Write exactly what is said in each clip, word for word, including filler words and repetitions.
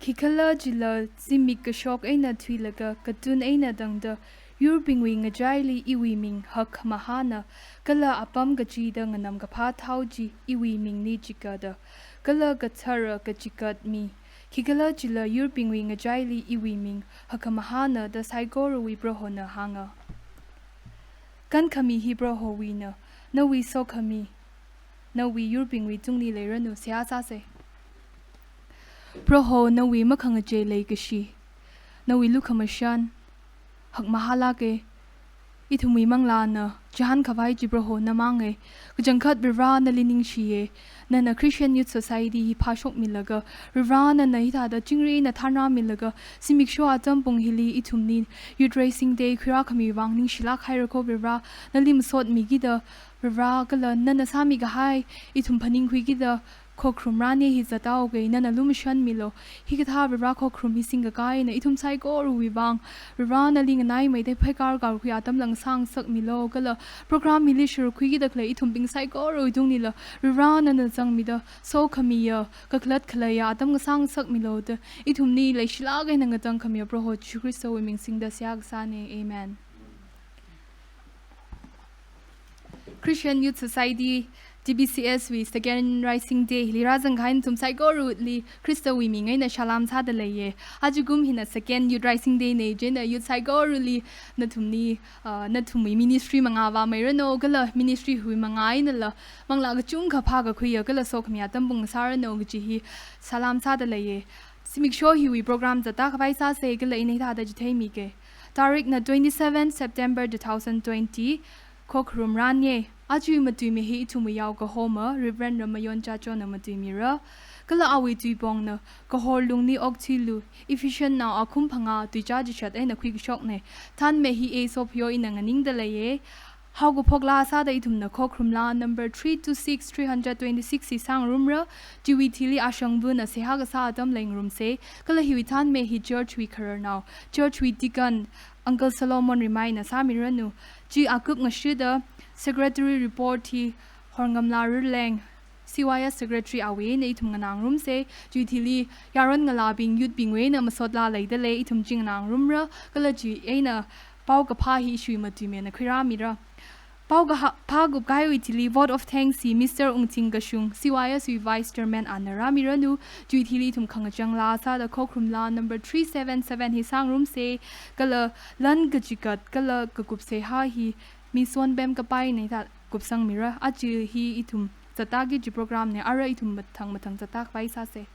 Khikhalajila zimik kashok eina thuilaga, katun eina tangda, yurbingwui ngachaili iwui ming hakkhamahāna, kala apam kachida nganamkaphā thao chi iwui mingli chikada, kala kathara kachikat mi. Khikhalajila yurbingwui ngachaili iwui ming hakkhamahāna da saikorawui Prohona hānga. Kankhami hi Prohowuina, nawui sokhami, nawui yurbingwui tungli leiranu. Seihā sāsa. Proho, nawui makhangachei leikashi, nawui lukhamashan hakmahālāka. Ithumwui manglāna chihānkhavai chi Proho namanga. Kachangkhat Varivarā nali ningshiya. Nana Christian Youth Society hi phāshokmilaga, Varivarā nana hithāda chingri eina thānrāmilaga, zimiksho atam pung hili ithumli Youth Rising Day khuirākhami vang ningshilāk haira kho Varivarā. Nali masotmikida Varivarā, kala nana sāmikahai ithum phaningkhuikida khokharum ranye hi zathaoga, nana lumashanmilu. Hikathā Varivarā khokharum hi singkakā eina ithum saikorawui vang Varivarā nali nganaimeida pheikar karkhui atam ngasāngasakmilu, kala program hili sharuk khuikida khalei ithumbing saikorawui tunglila Varivarā nana zangmida sokhamiya, kakhalat khaleiya atam ngasāngasakmilu da ithumli leishilāk eina ngatangkhamiya Proho Jishu Khristawui ming singda seihā kasāna. Amen. Christian Youth Society, T B C S wui Second Rising Day hili rāzangkahai nathum saikorawuili Khristawui ming eina salam sāda leiya. Ajakum hina Second Youth Rising Day na, chieina youth saikorawuili nathumli, ah, nathumwui ministry mangā vāmeiranu, kala ministry hiwui mangā einala manglā kachungkha phākakhuiya kala sokhami atam pung sāranu kaji hi salam sāda leiya. Zimiksho hiwui program zatda khavai sāsa, kala ina hithāda chitheimika. Tarikna twenty-seven September two thousand twenty, khokharum ranye. Ajawui matuimi hi ithumwui yao kahoma Reverend Ramayon Chachona matuimira. Kala awui tuipongna Kahor lungli okthuilu, Ephesian nao akhum phangā tuichā chishat eina khuikashokna. Thanme hi A Sophayo ina nganingda leiya. Haokaphok laa sāda ithumna Khokharum laa number three two six, three hundred twenty-six hi sāngarumra. Chiwui thili ashangvana seihā kasā atam leingarumsa, kala hiwui thanme hi church wui khararnao, church wui deacon, Uncle Solomon Rimaina sāmiranu. Chi akup ngashida secretary report hi Horngamla Rirleng, C Y S secretary awui eina ithum nganāngarumsa. Chiwui thili yaron ngalābing, youth bingwui eina masot laa leidalei, ithum chi nganāngarumra, kala chieina paokaphā hi ishiwui matuimeina khuirāmira. Paokaha-, phā kupkahaiwui thili vote of thanks hi Mister Ungting Kashung, C Y S wui vice chairman ana rāmiranu. Chiwui thili ithum khangachang laa sāda Khokharum laa number three seven seven hi sāngarumsa, kala lan kachikat kala kakup seihā hi Miss Wonbem Kapaina hithāda kupsangmira. Aja hi ithum zattaki kaji program na, ara ithum mathang mathang zattakhavai sāsa.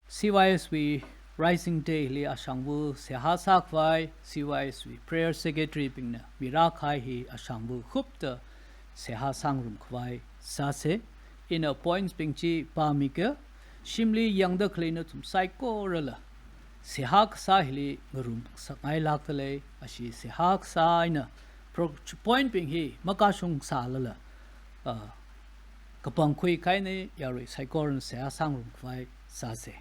C Y S wui Rising Day li ashangva seihā sākhavai, C Y S wui prayer secretary bingna mirākahai hi ashangva khupta seihā sāngarumkhavai sāsa. Ina points bing chi pāmiga, shimli yangda khalei nathum saikorala seihā kasā hili ngarumsakngailākdalei, ashi seihā kasā eina pro-, point bing hi makashung sālala, ah, kapangkhui kahaina, yarui saikorana seihā sāngarumkhavai sāsa.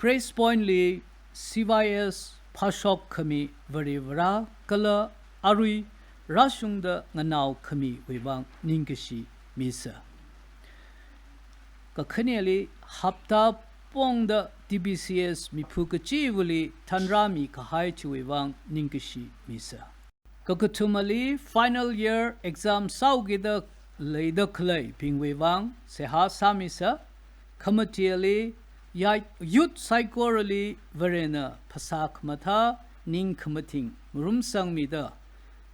Praise point li C Y S phāshok khami Varivara kala arui rāshungda nganao khamiwui vang ningkashi misa. Kakhaneli hapta pongda T B C S miphu kachivali thanrāmi kahai chiwui vang ningkashi misa. Kakathumali final year exam sāhaokida leida khaleibingwui vang seihā sāmisa. Khamatili ya-, youth saikorali Varena phasā khamathā, ning khamathing ngarumsangmida,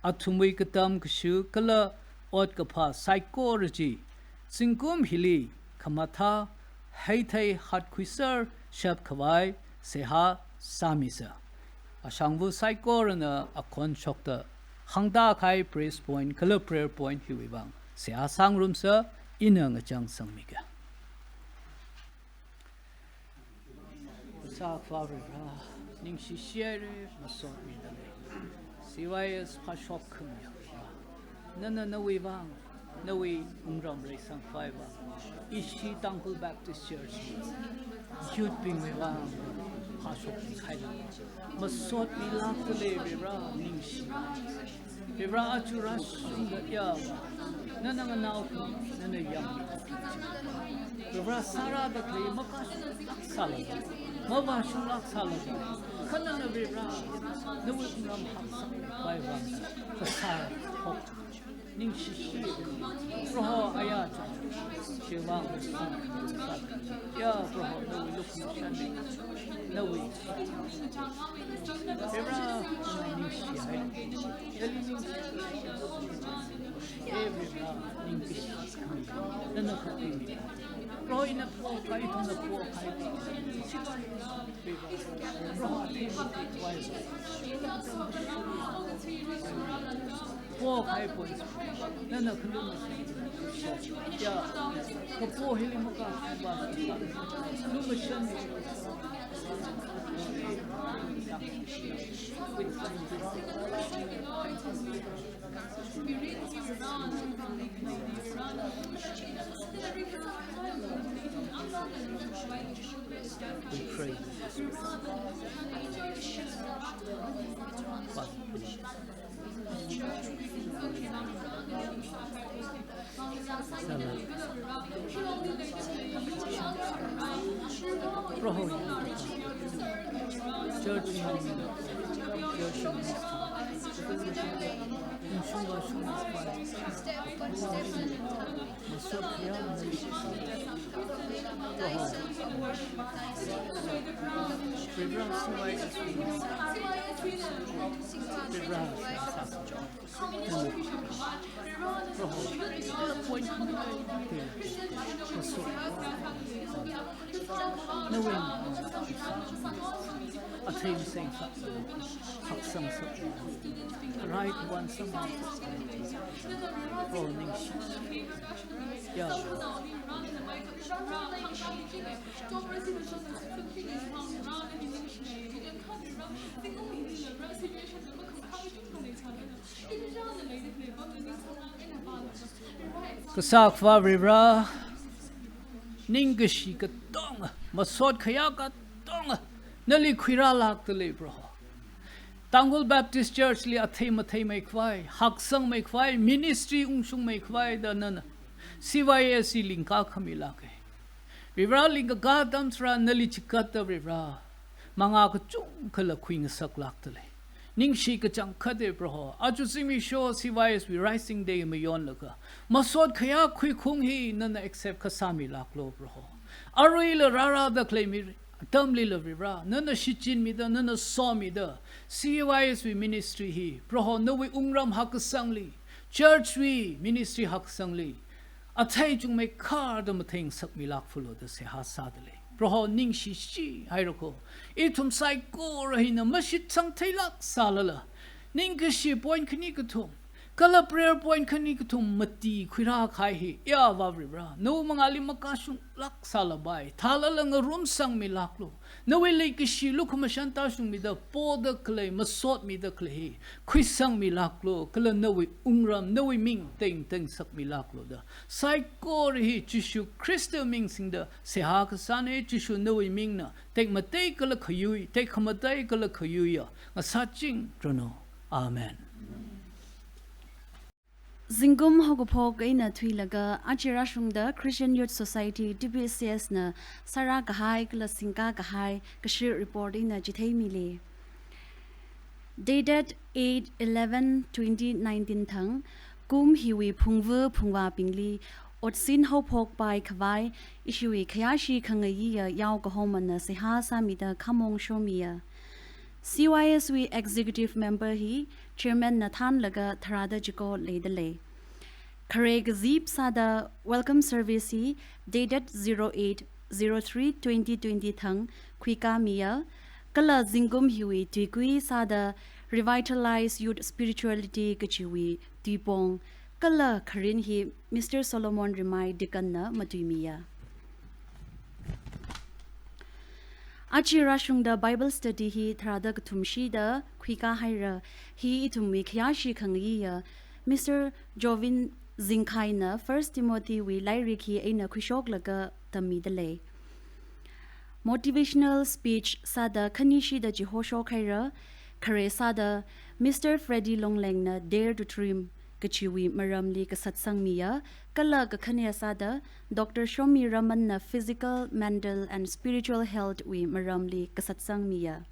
athumwui katam kashu kala ot kaphā saikora chi zingkum hili khamathā, heithei hatkhuiser shapkhavai seihā sāmisa. Ashangva saikorana akhon shokta hāngda kahai praise point kala prayer point hiwui vang seihā sāngarumsa, ina ngachangsangmiga. Sākhavai Varivara, ningshishihaira, masotmidalei. C Y S phāshok khami Varivara, nana nawui vang, nawui wungram reisangkhavai vang, ishi Tangkhul Baptist Church youth bingwui vang phāshokmi khaila, masotmilākdalei Varivara, ningshi. Vare aja rāshungda ya, nana nganao, nana yangmi. Vare sārāda khalei makashunglāk sālaga, mavāshunglāk sālaga, kha nana Vare, nawui wungram haksangkhavai vang, kasā hok. Ningshishi, Proho aya chang, shewang, ya Proho, nawui lukhamashan, nawui Vare, ningshi hai. Nali ningshi. Every Vare, ningshi. Nana khatimi. Proho ina pokai, ithumna pokai. Proho, pokai poi. Nana khalum. Ya. Kapo hili maka ba. Lumashan. We pray. Proho, church, church, Athei maseng sak, haksang sak, right one someone. Proho ningshi. Ya. Kasā Akhava Vare, ningkashi katonga, masot khayā katonga, nali khuirālākda lei Proho. Tangkhul Baptist Church li athei matheimeikhavai, haksangmeikhavai, ministry ungshungmeikhavai da nana C Y S li lingkakhamilāka. Vare lingkakā atam tharan nali chigatda Vare, mangā kachungkhala khuingasaklākda lei. Ningshi kachangkhat e Proho, aja zimiksho C Y S wui Rising Day mayonlaga, masot khayā khuikhung hi nana accept kasāmilāklu Proho. Aruila rārāda khalei mi atamlila Vare, nana shichinmida, nana somida, C Y S wui ministry hi Proho nawui wungram hakkasangli, church wui ministry hakkasangli, athei chungmeikharda matheingasakmilākphalu da seihā sāda lei. Proho ningshishi haira ko. Ithum saikora hina mashitsang theilāk sālala, ningkashi point khani kathum, kala prayer point khani kathum mati khuirākahai hi, ya Vare, nawui mangāli makashunglāk sālapai, thālala ngarumsangmilāklu. Nawui leikashi lukhamashan tāshungmida, poda khalei, masotmida khalei hi khuisangmilāklu, kala nawui wungram, nawui ming tengtengsakmilāklu da, saikora hi Jishu Khrista ming singda seihā kasāna. Jishu nawui mingna tekmatei kala khayui, tekhamatei kala khayuiya ngasāchingranu. Amen. Zingkum haokaphok eina thuilaga aja rāshungda Christian Youth Society, T B C S na sārākahai kala singkakahai kashir report eina chitheimili. Dated eight eleven twenty nineteen thang, kum hiwui phungva phungvābingli otsin haophokpai khavai ishiwui khayāshi khangayiya yao kahomana seihā sāmida khamong shomiya. C Y S wui executive member hi chairman na thānlaga tharāda chiko leida lei. Khare kazip sāda welcome service hi dated zero eight zero three twenty twenty thang khuikāmiya, kala zingkum hiwui tuikui sāda Revitalize Youth Spirituality kachiwui tuipong, kala kharin hi Mister Solomon Rimai Deacon na matuimiya. Aja rāshungda Bible study hi tharāda kathumshida khuikāhaira. Hi ithumwui khayāshi khangayiya Mister Jovin Zingkhaina First Timothy wui lairik hi eina khuishoklaga tammida lei. Motivational speech sāda khanishida chihoshokhaiya Khare sāda Mister Freddy Longlengna Dare to Dream kachiwui maramli kasatsangmiya, kala kakhane sāda Doctor Shomi Ramanna Physical, Mental and Spiritual Health wui maramli kasatsangmiya.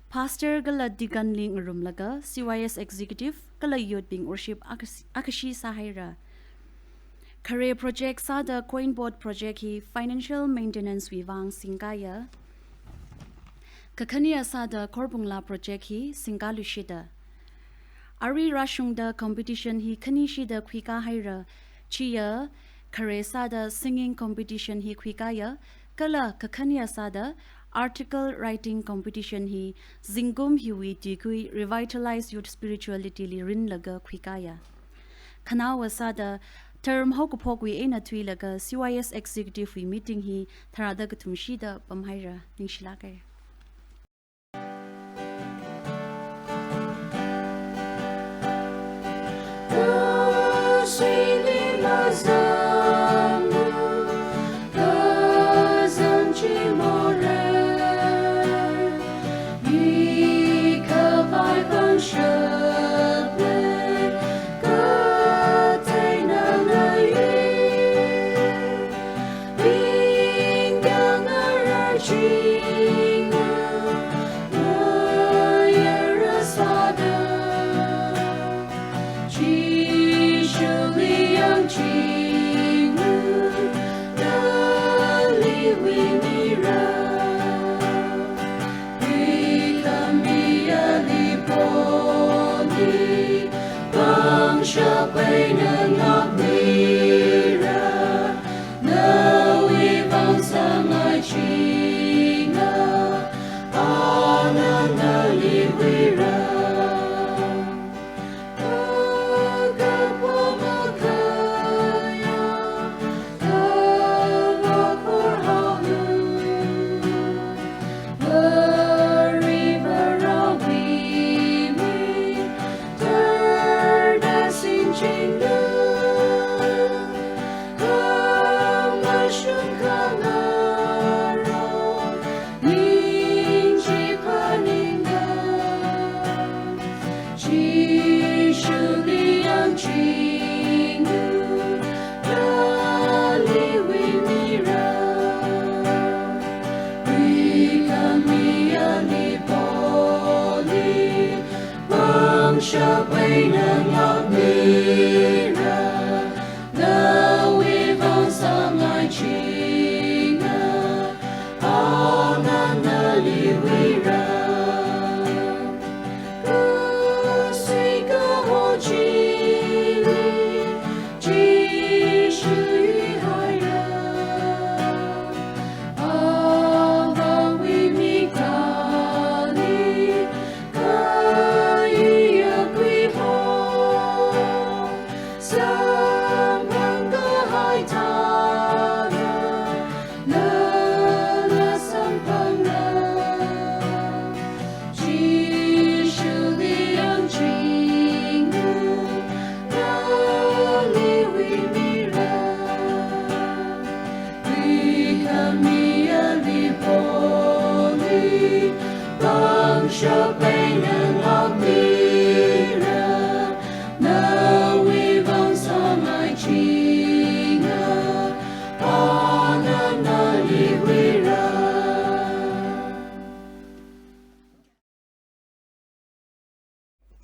Pastor kala Deacon li ngarumlaga C Y S Executive kala Youth bing worship akas-, akashi sāhaira. Khare project sāda Coin Board project hi financial maintenance wui vang singkaya. Kakhane sāda Khorbungla project hi singkaluishita. Arui rāshungda competition hi khanishida khuikāhaira, chiya khare sāda singing competition hi khuikāya, kala kakhane sāda article writing competition hi zingkum hiwui tuikui Revitalize Youth Spirituality li rinlaga khuikāya. Khanaowa sāda term haokaphokwui eina thuilaga C Y S Executive wui meeting hi tharāda kathumshida pamhaira. Ningshilāka.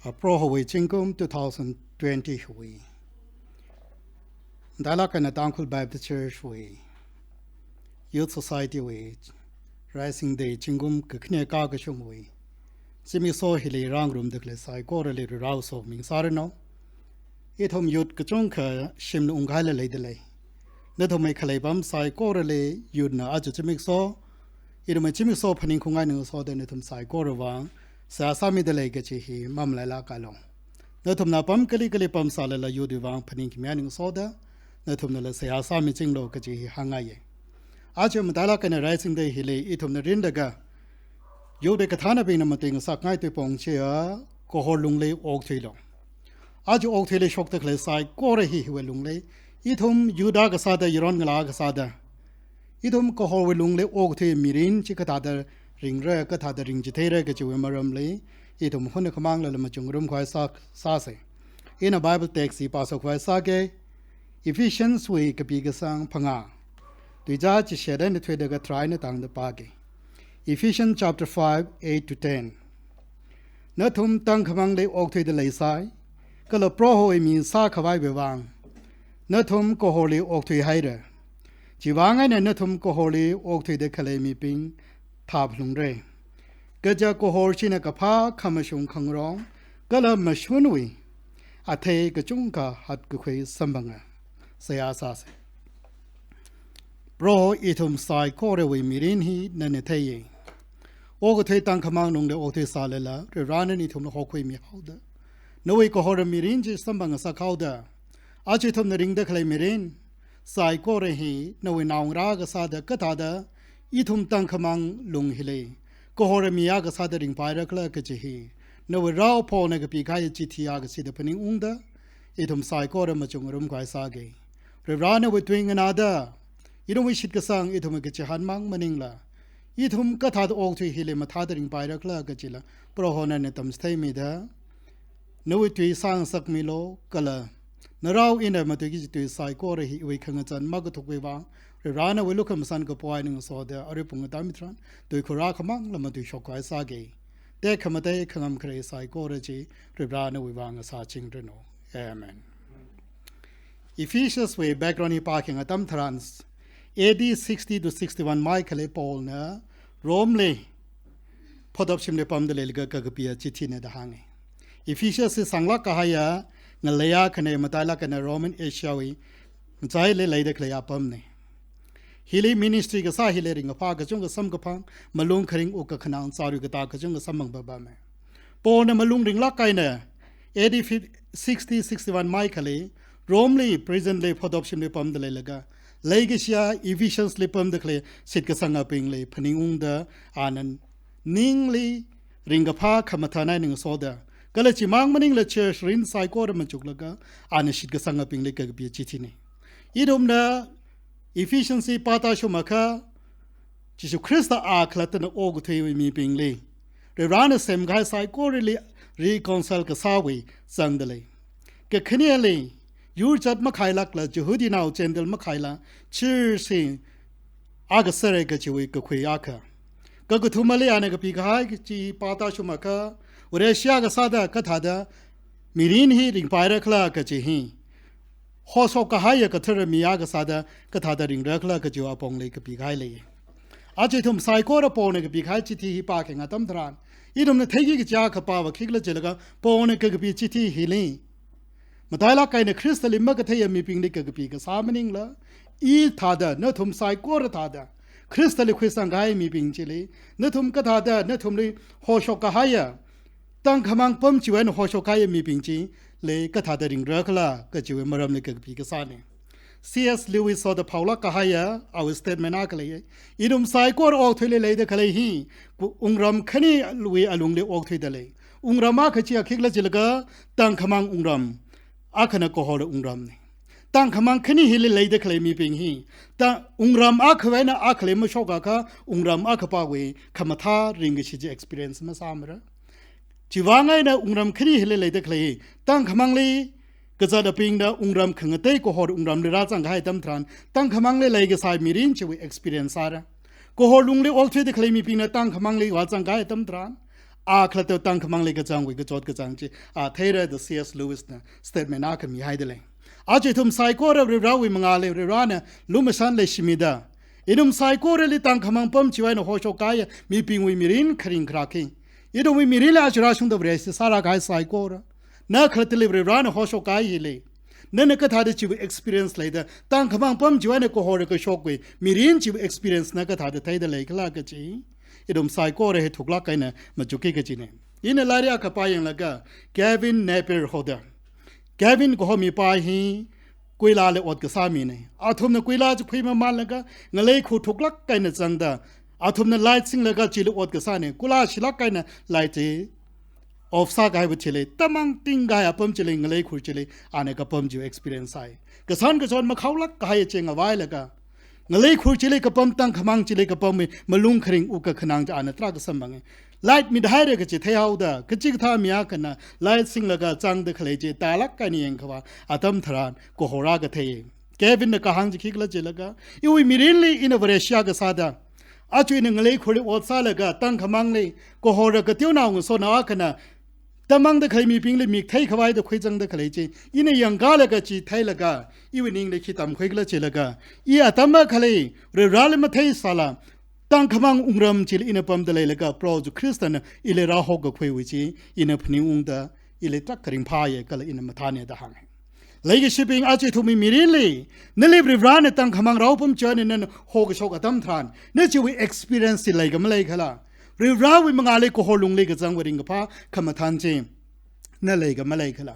A Prohowui zingkum two thousand twenty wui, Dailak eina Tangkhul Baptist Church wui, Youth Society wui, Rising Day zingkum kakhane kakashungwui zimiksho hili rāngarumda khalei saikorali Varewui somi ngasāranu. Ithum youth kachungkha shimli ungkhailala leidalei. Nathumwui khalei apam saikorali youth na aja zimiksho, ithumwui zimiksho phaningkhangai ngasoda nathum saikora vang seihā sāmidalei kaji hi mamalailākalu. Nathumna apam kali kali pamsālala youth wui vang phaningkhami ngasoda nathumnala seihā sāmichinglu kaji hi hāngngaiya. Aja matailak eina Rising Day hili ithumna rinlaga youth wui kathānabingna matuingasakngai tuipong chiya kahor lungli okthuilu. Aja okthuili shokda khalei saikora hi hiwui lungli, ithum youth akha sāda, yaron ngalā akha sāda, ithum kahorwui lungli okthui mirin chikathāda ringra, kathāda ringchitheira kachiwui maramli, ithum hunakha manglala machukngarum khavai sā, sāsa. Ina Bible text hi pāshok khavai sāga, Ephesians wui kapi kasang phangā. Tuizā chishat eina thuida katharā eina tangda pāga. Ephesians chapter five, eight to ten. Nathum tangkhamangli okthuida leisai, kala Prohowui mi sākhavaiwui vang nathum kahorli okthuihaira. Chiwui vang eina nathum kahorli okthuida khalei mibing thāphalungra. Kaja kahor china kaphā khamashung khangarong, kala mashunwui athei kachungkha hatkakhui samphanga. Seihā sāsa. Proho, ithum saikorawui mirin hi nana theiya. Okathui tangkhamang lungli okthuisālala, Varivarā nana ithumli hokhuimihaoda, nawui kahora mirin chi samphang ngasakhaoda, aja ithumna ringda khalei mirin saikora hi nawui naongarā kasāda kathāda ithum tangkhamang lung hili kahora mi akha sāda ringpairakhala kaji hi nawui rao Paulna kapikahai chithi akha chida phaningungda, ithum saikora machukngarum khavai sāga. Varivarā nawui tui nganāda, ithumwui shitkasang ithumwui kachihān mang maningla, ithum kathāda okthui hili mathāda ringpairakhala kajila, Proho nana tamchitheimida, nawui tui sāngasakmilu, kala narao ina matuiki kaji tui saikora hi iwui khangachān makathukwui vang, Varivarā nawui lukhamashan kapo eina ngasoda, arui pung atam hitharan, tuikhur akhamangla matuishok khavai sāga. Tekhamatei khangam kharei saikora chi Varivarā nawui vang ngasāchingranu. Amen. Ephesians wui background hi pākhayang atam tharan, A D sixty to sixty-one mai khalei Paulna Rome li photop shimli pamda leilaga kakapiya chithina da hānga. Ephesians hi sānglāk kahaiya ngalei akhana, matailāk eina Roman Asia wui ngachaili leida khalei apamna. Hili ministry kasā hili ringkaphā kachungkha samkaphang, malung kharing uk kakhanang, chāra katā kachungkha samphang papama. Paulna malung ringlāk eina A D fif-, sixty, sixty-one mai khalei Rome li prison li photop shimli pamda leilaga, leikashiya Ephesians li pamda khalei shitkasangabingli phaningungda, ana ningli ringkaphā khamathān eina ngasoda, kala chimang maningla church rin saikora machuklaga, ana shitkasangabingli kakapiya chithina. Ithumna Ephesians hi pātāshungakha, Jishu Khrista akhalattana okathui mibingli, Varivarāna semkahai saikorali reconcile kasāwui zangda lei. Kakhaneli, yur jat makhailākla, Jihudinao Gentile makhaila, church hi akha sāra kajiwui kakhui akha. Kakathumali ana kapikahai chi pātāshungakha, Vareshi akha sāda kathāda mirin hi ringpairakhala kaji hi, hoshok kahaiya kathara mi akha sāda kathāda ringrakhala kajiwui apongli kapikahai lei. Aja ithum saikora Paulna kapikahai chithi hi pākhayang atam tharan, ithumna theiki kaja kapava khikhala jilaga, Paulna kakapi chithi hili, matailāk eina Khristali makatheiya mibingli kakapi kasā maningla, i thāda, nathum saikora thāda, Khristali khuisangkahai mibing chili, nathum kathāda, nathumli hoshok kahaiya, tangkhamang pam chiwui eina hoshok kahaiya mibing chili kathāda ringrakhala kajiwui maramli kakapi kasāna. C S Lewis hoda phaolāk kahaiya awui statement akha lei. Ithum saikora okathuili leida khalei hi, ku-, wungram khaniwui alungli okthuida lei. Wungram akha chi khikhala jilaga, tangkhamang wungram, akhana kahor wungramna. Tangkhamang khani hili leida khalei mibing hi, ta wungram akhawui eina akhali mashokakha, wungram akhapāwui khamathā ringkashi chi experience masāmara. Chiwui vang eina wungram khani hili leida khalei, tangkhamangli kazatabingna wungram khangatei kahor wungramli rāzangkahai atam tharan, tangkhamangli leikasā mirin chiwui experience sāra. Kahor lungli okthuida khalei mibingna tangkhamangli vāzangkahai atam tharan, akhalatta tangkhamangli kazangwui kachot kachāng chi, a, theira da C S Lewis na statement akha mihaida lei. Aja ithum saikora Varivarāwui mangāli Varivarāna lumashan leishimida, ithum saikorali tangkhamang pam chiwui eina hoshok kahaiya mibingwui mirin kharing kharak hi, ithumwui mirinli aja rāshungda Vareshi sārākahai saikora, nakhalattali Varivarāna hoshok kahai hili, nana kathāda chiwui experience leida, tangkhamang pam chiwui eina kahor kashokwui mirin chiwui experience na kathāda theida leikhala kaji, ithum saikora hi thuklāk eina machukki kajina. Ina lairik akha pāyanglaga, Gavin Napier hoda. Gavin kaho mipā hi kuilāli ot kasā mina. Athumna kuilā chi khuimamanlaga, ngalei khur thuklāk eina zangda, athumna light singlaga chili ot kasāna. Kuilā shilāk eina light chi off sākahaiwui thili, tamang tingkahai apam chili, ngalei khur chili, ana kapam chi experience sāi. Kashan kachon makhaolāk kahai chi ngavailaga, Ngalei khur chili kapam, tangkhamang chili kapam, malung kharing wukkhanang chi ana tarākha samphanga. Light mithaira kachi theihaoda, kachikathā mi akhana light singlaga zangda khalei chi tālāk eina yangkhavai atam tharan kahor akha thei. Kevin na kahāng chi khikhala chilaga, iwui mirinli ina Vareshi akha sāda, aja ina ngalei khurli ot sālaga, tangkhamangli kahor kateonao ngasotnao akhana tamangda khalei mibingli mik theikhavai da khuizangda khalei chi ina yangkalaga chi theilaga, iwui ningli khi tamkhuikhala chilaga, i atam akhali Varivarali matheisāla, tangkhamang wungram chili ina pamda leilaga, Proho Jishu Khristana ili rāhokakhuiwui chi ina phaningungda, ili tarākha ringphāya kala ina mathāna da hānga. Leikashibing, aja ithumwui mirinli, nali Varivarana tangkhamang rao pam china nana hokashok atam tharan, na chiwui experience chi leikha maleikhala? Varivarawui mangāli kahor lungli kazangwui ringkaphā khamathān chi na leikha maleikhala?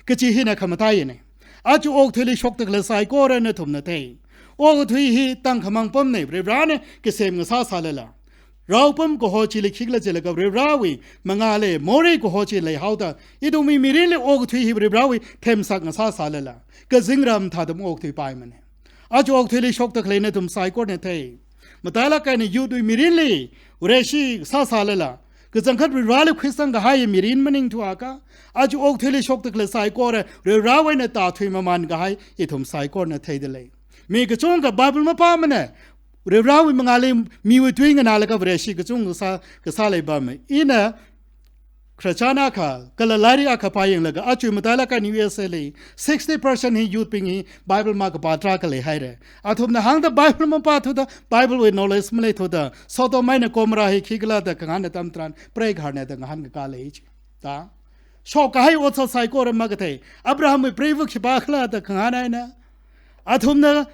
Kachi hina khamataiyana. Aja okathuili shokda khalei saikora nathumna thei. Okathui hi tangkhamang pamna, Varivarana kasem ngasāsālala. Rao pam kaho chili khikhala chilaga Varivarawui mangāli morei kaho chi leihaoda, ithumwui mirinli okathui hi Varivarawui themsak ngasāsālala, kazingram thāda maokthuipaimana. Aja okathuili shokda khalei nathum saikorana thei. Matailāk eina youth wui mirinli Vareshi sāsālala, kachangkhat Varivarali khuisang kahai mirin maningthuakha, aja okathuili shokda khalei saikora Varivarawui eina tāthui mamān kahai ithum saikorana theida lei. Mi kachungkha Bible mapāmana, Varivarawui mangāli miwui tui nganālaga Vareshi kachungkha sā, kasā leipamma. Ina khararchan akha, kala lairik akha pāyanglaga, aja matailāk eina U S A li sixty percent hi youth bing hi Bible makapā tarākha leihaira. Athumna hāngda Bible mapāthuda, Bible wui knowledge maleithuda, Sodom eina Gomorrah hi khikhala da khangahān atam tharan, preigahar na da ngahānkakā lei chi. Da. Shokkahai otsak saikora makathei. Abrahamwui preiva khipākhala da khangahān eina, athumna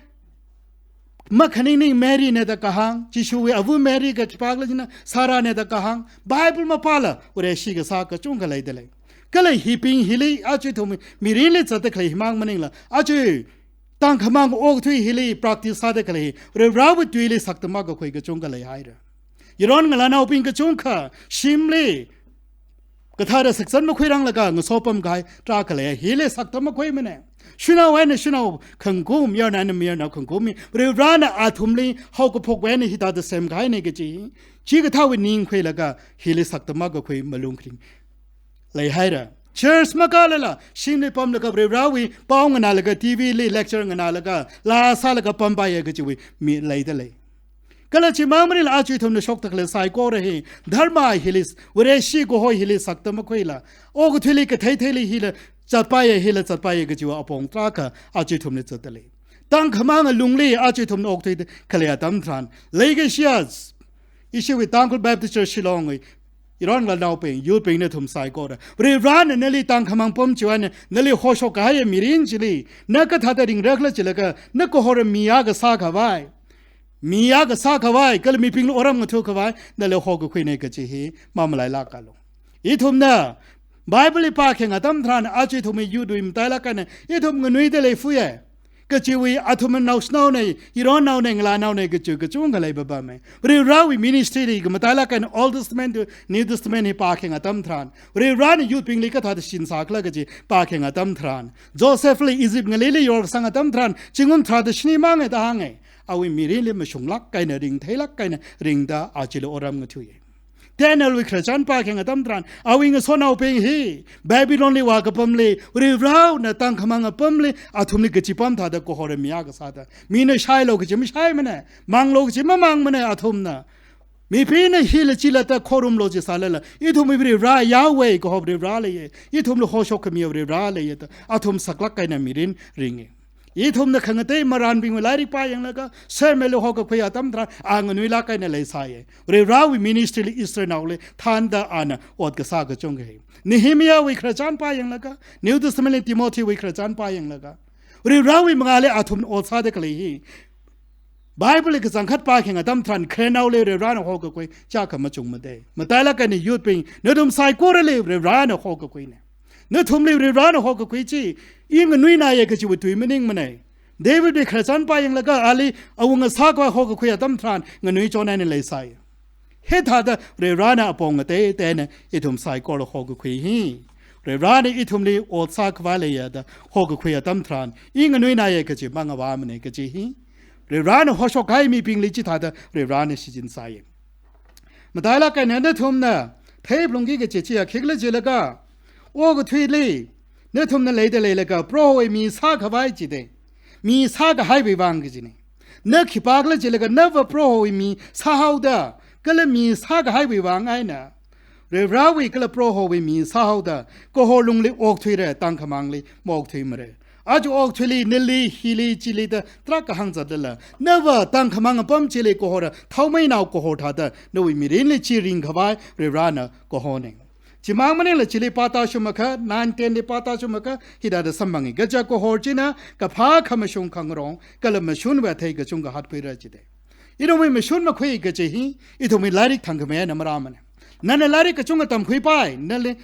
makhaningning Mary na da kahāng, Jishuwui ava Mary kha khipākhala china Sarah na da kahāng, Bible mapāla Vareshi kasā kachungkha leida lei. Kala hibing hili aja ithum mirinli zatda khalei himang maningla, aja tangkhamang okathui hili practice sāda khalei, Varivarawui tuili sakta makakhui kachungkha leihaira. Yaron ngalānaobing kachungkha shimli kathara saksan makhuiranglaga ngasopam kahai tarākha lei, hili sakta makhuimana. Shanao eina shanao khangkum, yarnao eina mayarnao khangkum hi Varivarana athumli haokaphokwui eina hithāda semkahaina kachi, chikathāwui ning khuilaga hili sakta makakhui malung kharing leihaira. Church makālala, shimli pamlaga Varivarawui pao nganālaga, T V li lecture nganālaga, laa sālaga pampaiya kachiwui mi leida lei. Kala chimang maningla aja ithumna shokda khalei saikora hi, dharma hili, Vareshi kaho hili sakta makhuila, okathuili katheitheili hila zatpaiya, hila zatpaiya kachiwui apong tarākha aja ithumli zatda lei. Tangkhamang alungli aja ithumna okthuida khalei atam tharan, leikashiya, ishiwui Tangkhul Baptist Church Shillong wui yaron ngalānaobing, youth bing nathum saikora, Varivarana nali tangkhamang pam chiwui eina nali hoshok kahaiya mirin chili, na kathāda ringrakhala chilaga, na kahora mi akha sākhavai, mi akha sākhavai, kala mibingli otram ngathakhavai nali hokakhuina kachi hi mamalailākalu. Ithumna Bible hi pākhayang atam tharan, aja ithumwui youth wui matailāk eina ithum nganuida leifuya. Kachiwui athum naoshinaona, yaronnaona, ngalānaona kachi kachungkha leipapama. Varivarawui ministry li khamatailāk eina Old Testament to New Testament hi pākhayang atam tharan, Varivarana youth bingli kathāda shinsākhala kachi pākhayang atam tharan, Joseph li Egypt ngalili yorkasang atam tharan, zingkum tharāda shini manga da hānga. Awui mirinli mashunglāk eina ring, theilāk eina ringda ajali otram ngathuiya. Daniel wui khararchan pākhayang atam tharan, awui ngasotnaobing hi Babylon li vākapamli, Varivarana tangkhamang apamli, athumli kachipam thāda kahora mi akha sāda, mina shailu kachi mashaimana, manglu kachi mamangmana athumna. Mibingna hila chila da khorumlu chisālala, ithumwui Varivara Yahweh kaho Varivara leiya, ithumli hoshok khami Varivara leiya da athum saklāk eina mirin ringa. Ithumna khangatei marānbingwui lairik pāyanglaga, Samuel li hokakhui atam tharan, a nganuilāk eina leisāya. Varivarawui ministry li Israelnaoli thānda ana ot kasā kachungkha hi. Nehemiah wui khararchan pāyanglaga, New Testament li Timothy wui khararchan pāyanglaga, Varivarawui mangāli athum ot sāda khalei hi, Bible li kachangkhat pākhayang atam tharan, khaleinaoli Varivarana hokakhui chiyākha machungmada. Matailāk eina youth bing, nathum saikorali Varivarana hokakhuina. Nathumli Varivarana hokakhui chi, i nganuinaya kachiwui tui maningmana. David wui khararchan pāyanglaga, ali awunga sākhavai hokakhui atam tharan, nganuichon eina leisāya. Hithāda Varivarana apong ngateiteina ithum saikorali hokakhui hi, Varivarana ithumli ot sākhavai leiya da hokakhui atam tharan, i nganuinaya kachi mangavāmana kachi hi Varivarana hoshok kahai mibingli chithāda Varivarana shichinsai. Matailāk eina nathumna theiphalungki kaji chiya khikhala jilaga, okathuili nathumna leida leilaga Prohowui mi sākhavai jida, mi sākahaiwui vang kajina. Na khipākhala jilaga nava Prohowui mi sāhaoda, kala mi sākahaiwui vang eina Varivarawui kala Prohowui mi sāhaoda, kahor lungli okthuira, tangkhamangli maokthuimara. Aja okathuili nali hili chili da tarākha hāngzatlala, nava tangkhamang apam chili kahora, thaomeinao kahor thāda nawui mirinli chi ringkhavai Varivarana kahona. Chimang maningla chili pātāshungakha, nine ten li pātāshungakha, hithāda samphangi. Kaja kahor china kaphā, khamashung, khangarong, kala mashunwui athei kachungkha hatkhuira jida. Ithumwui mashun makhui kaji hi ithumwui lairik thangkhamei eina marāmana. Nana lairik kachungkha tamkhuipai, nali,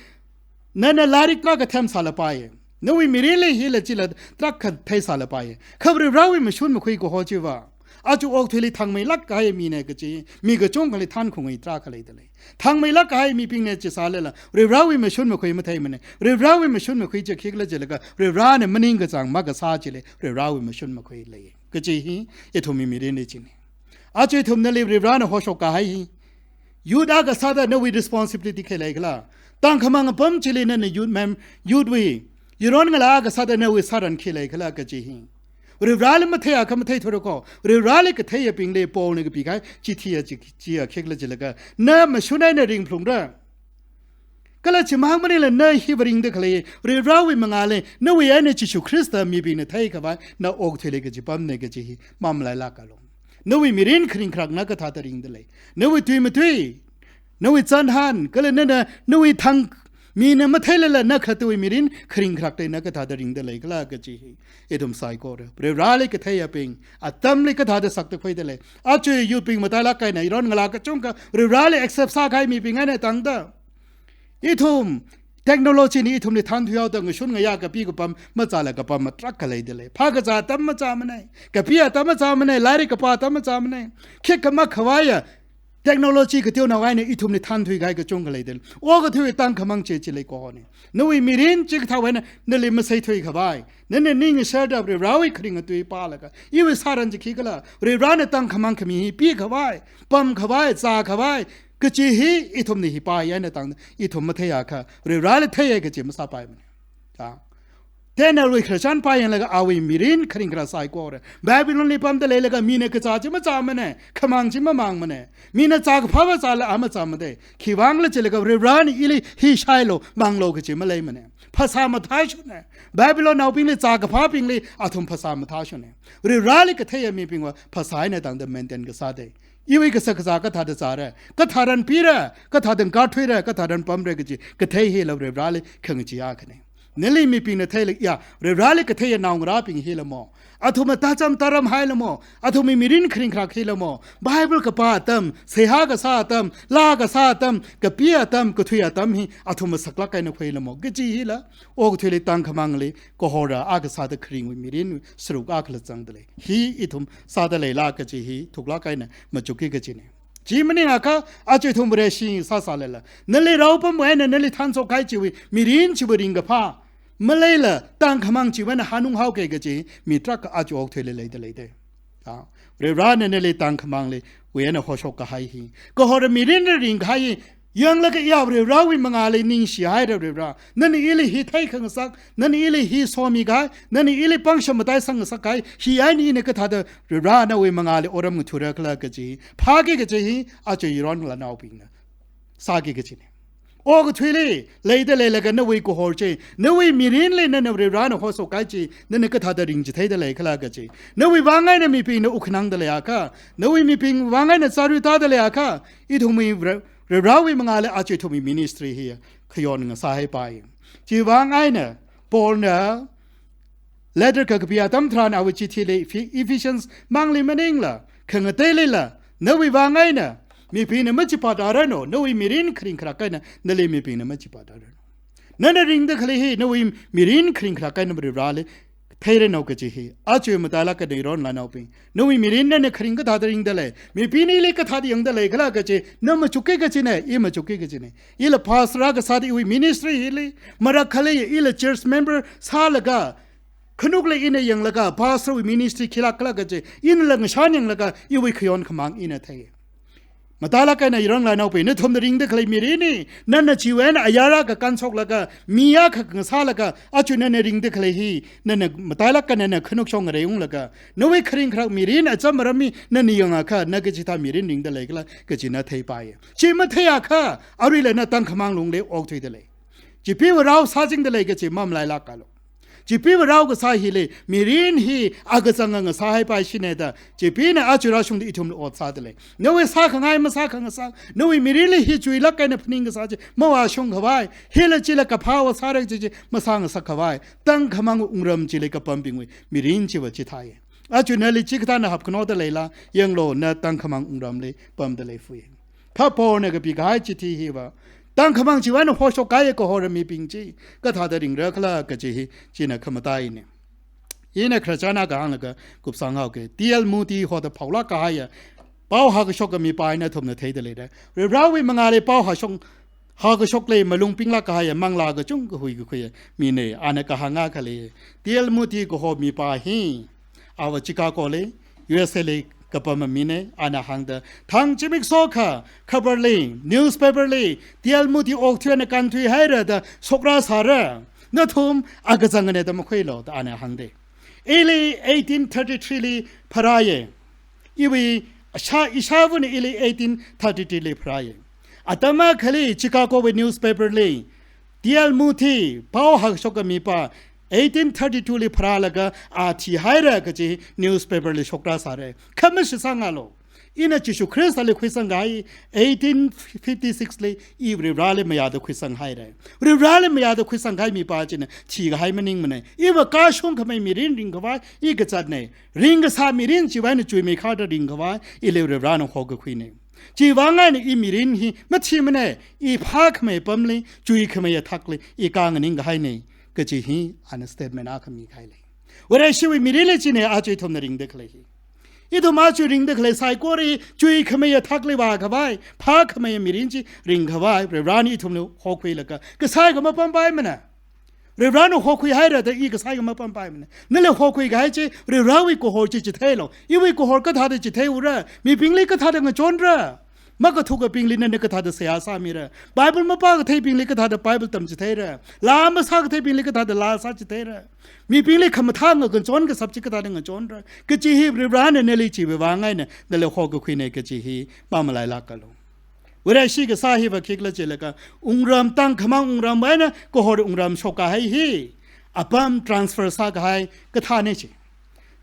nana lairik tarākha themsālapai, nawui mirinli hila chila tarākha theisālapai, kha Varivarawui mashun makhui kahor chiva, aja okathuili thangmeilāk kahai mina kaji, mi kachungkhali thankhungai tarākha leida lei. Thangmeilāk kahai mibingna chisālala, Varivarawui mashun makhui matheimana. Varivarawui mashun makhui chi khikhala jilaga, Varivarana maningkachāng makasā chili Varivarawui mashun makhuilei kaji hi ithumwui mirinli china. Aja ithumnali Varivarana hoshok kahai hi, youth akha sāda nawui responsibility khi leikhala? Tangkhamang apam chili nana youth mem-, youth wui yaron ngalā akha sāda nawui sāran khi leikhala kaji hi. Varivarali matheiakha matheithura kho, Varivarali katheiyabingli Paulna kapikahai chithi a chi, chiya khikhala jilaga, na mashun eina ringphalungra. Kala chimang maningla na hiva ringda khalei, Varivarawui mangāli, nawui eina Jishu Khrista mibingna theikhavai na okathuili kachipamna kaji hi mamalailākalu. Nawui mirin kharing kharak na kathāda ringda lei? Nawui tui matui, nawui chānhān, kala nana, nawui thang, mina matheilala na khalattawui mirin kharing kharakli na kathāda ringda leikhala kaji hi ithum saikora. Varivarali katheiyabing, atamli kathāda sakta khuida lei? Aja youth bing matailāk eina yaron ngalā kachungkha Varivarali accept sākahai mibing eina tangda, ithum technology na ithumli thanthuihaoda ngashun ngayā kapi kapam machāla kapam tarākha leida lei. Phākazā atam machāmana, kapi atam machāmana, lairik kapā atam machāmana. Khikha makhavaiya technology kateonao eina ithumli thanthuikahai kachungkha leida lei. Okathuiwui tangkhamang chi chili kahona. Nawui mirin chikathāwui eina nali maseithuikhavai, nana ning sharda Varivarawui kharinga tui pālaga, iwui sāran chi khikhala, Varivarana tangkhamang khami hi pikhavai, pamkhavai, zākhavai kaji hi ithumna hi pāya eina tangda ithum matheiakha, Varivarali theiya kaji masāpaimana. Ya. Danielwui khararchan pāyanglaga awui mirin kharing kharak saikora. Babylonli pamda leilaga mina kazā chi mazāmana, khamang chi mamangmana. Mina zākaphāva zāla a mazāmada. Khiwuivangkhala jilaga Varivarana ili hi shailu, manglu kaji maleimana. Phasā mathāshuna. Babylonnaobingli, zākaphābingli athum phasā mathāshuna. Varivarali katheiya mibingva phasā eina tangda maintain kasāda, iwui kashak kazā kathāda zāra, kathāda pira, kathāda ngathuira, kathāda pamra kaji kathei hila Varivarali khangachee akhana. Nali mibingna theila, ya, Varivarali katheiya naongarābing hila mo, athumna tācham tāram haila mo, athumwui mirin kharing kharak hila mo, Bible kapā atam, seihā kasā atam, laa kasā atam, kapi atam, kathui atam hi athumna saklāk eina khuila mo kaji hila okathuili tangkhamangli kahora akha sāda kharingwui mirin sāruk akhala zangda lei. Hi ithum sāda leila kaji hi thuklāk eina machukki kajina. Chi maningakha, aja ithum Vareshi sāsālala, nali raopamwui eina nali thanshok kahai chiwui mirin chiwui ringkaphā maleila, tangkhamang chiwui eina hanunghaoki kaji mi tarākha aja okathuili leida leida. Ya. Varivarana nali tangkhamangli wui eina hoshok kahai hi, kahora mirinli ringkahai hi yanglaga, ya Varivarawui mangāli ningshihaira Varivara. Nana ili hi theikhangasak, nana ili hi somikahai, nana ili pangshap mataisang ngasakkahai hi eina ina kathāda Varivara nawui mangāli otram ngathara khala kaji phāki kaji hi aja yaron ngalānaobingna sāki kajina. Okathuili leida leilaga nawui kahor chi, nawui mirinli nana Varivarana hoshok kahai chi nana kathāda ringchitheida leikhala kaji, nawui vang eina mibingna wukkhanangda leiakha, nawui mibing vang eina chāra tāda leiakha, ithumwui Vare-, Varivarawui mangāli aja ithumwui ministry hi khayon ngasāhaipai. Chiwuivang eina Paulna letter kakapi atam tharan awui chithili Ephe-, Ephesians mangli maningla, khangateilila, nawui vang eina mibingna machipā tāranu, nawui mirin kharing kharak eina nali mibingna machipā tāranu. Nana ringda khalei hi nawui mirin kharing kharak eina Varivarali theiranu kaji hi aja matailāk eina yaron ngalānaobing, nawui mirin nana kharing kathāda ringda lei, mibingna ili kathāda yangda leikhala kaji na machukki kajina, i machukki kajina. Ila pastor akha sāda iwui ministry hili, marak khalei ila church member sālaga, Khanukli ina yanglaga pastor wui ministry khilākla kaji, inala ngashan yanglaga iwui khayon khamāng ina thei. Matailāk eina yaron ngalānaobing, nathumna ringda khalei mirin hi, nana chiwui eina ayar akha kānshoklaga, mi akha ngasālaga, aja nana ringda khalei hi, nana matailāk eina nana khanukshong ngarei unglaga, nawui kharing kharak mirin acham aram hi nana yangakha, na kachithā mirin ringda leikhala kaji na theipaiya. Chi matheiakha, aruila na tangkhamāng lungli okthuida lei. Chipeewui rao sāchingda lei kaji mamalailākalu. Chipeewui rao kasā hili, mirin hi akachanga ngasāhaipaishina da, chipena aja rāshungda ithumli ot sāda lei. Nawui sākhangai masākhangasak, nawui mirinli hi chuilāk eina phaning kasā chi mavāshung khavai, hila chila kaphā ot sāra kaji chi masāngasak khavai, tangkhamāng wungram chili kapambingwui mirin chiva chithāya. Aja nali chikathāna hapkhanoda leila, yanglu na tangkhamāng wungramli pamda leifui. Kha Paulna kapikahai chithi hiva, tangkhamāng chiwui eina hoshokkahai kahora mibing chi, kathāda ringra khala kaji hi, china khamataina. Ina khararchan akha hānglaga kupsang haoke, T L Moody hoda phaolāk kahaiya, pao hākashok kami pa hi nathumna theida leira. Varivarawui mangāli pao hāshok, hākashokli malung pinglāk kahaiya, manglā kachungkha huikakhuiya mina, ana kahāng akha lei. T L Moody kaho mi pa hi, ava Chicago li, U S A li kapama mina, ana hāngda, thang zimiksho akha, khabarli, newspaper li, T L Moody okthui eina kānthuihaira da shokrāsāra, nathum akachangana da makhuilu da ana hāngda. Ili eighteen thirty-three li pharāya. Iwui ishā, ishāvana ili eighteen thirty-three li pharāya. Atam akhali Chicago wui newspaper li, T L Moody, pao hākashok kami pa, eighteen thirty-two li pharālaga a thihaira kaji newspaper li shokrāsāra. Kha mashisangalo. Ina Jishu Khristali khuisangkahai eighteen fifty-six li, i Varivarali mayāda khuisanghaira. Varivarali mayāda khuisangkahai mi pa china thikahai maningmana. Iva kashung khamei mirin ringkhavai i kazatna. Ringkasā mirin chiwui eina chuimeikharda ringkhavai, ili Varivarana hokakhuina. Chiwui vang eina i mirin hi mathimana, i phākhamei apamli, chuikhamei athakli, i kānganingkahaina, kaji hi ana statement akha mikahai lei. Vareshiwui mirinli china aja ithumna ringda khalei hi. Ithum aja ringda khalei saikora hi, chuikhamei athakli vākhavai, phākhamei mirin chi ringkhavai, Varivarana ithumli hokhuilaga, kasai kha mapampaimana. Varivarana hokhuihaira da i kasai kha mapampaimana. Nali hokhuikahai chi, Varivarawui kahor chi chitheilu. Iwui kahor kathāda chitheiura, mibingli kathāda ngachonra. Makathukabingli nana kathāda seihā sāmira. Bible mapākatheibingli kathāda Bible tamchitheira. Laa masākatheibingli kathāda laa sāchitheira. Mibingli khamathā ngachon kashap chi kathāda ngachonra. Kaji hi Varivarana nali chiwui vang eina, nali hokakhuina kaji hi mamalailākalu. Vareshi kasā hiva khikhala jilaga, wungram tangkhamāng wungram eina kahor wungram shokkahai hi, apam transfer sākahai kathāna chi.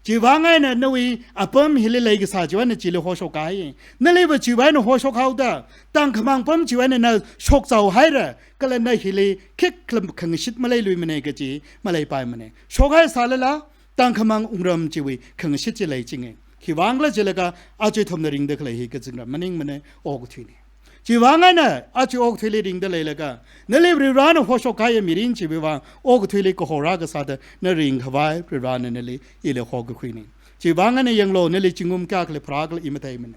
Chiwui vang eina nawui apam hili leikasā chiwui eina chili hoshokkahai. Naliva chiwui eina hoshok haoda, tangkhamāng apam chiwui eina na shokzauhaira, kala na hili khikha khangashit maleiluimana kaji maleipaimana. Shokhaisālala, tangkhamāng wungram chiwui khangashit chi leichinga. Khiwui vangkhala jilaga, aja ithumna ringda khalei hi kazingram maningmana, okathuina. Chiwui vang eina, aja okathuili ringda leilaga, nali Varivarana hoshokkahai mirin chiwui vang, okathuili kahor akha sāda na ringkhavai, Varivarana nali ili hokakhuina. Chiwui vang eina yanglu, nali zingkum kayākhali pharākhala i matheimana.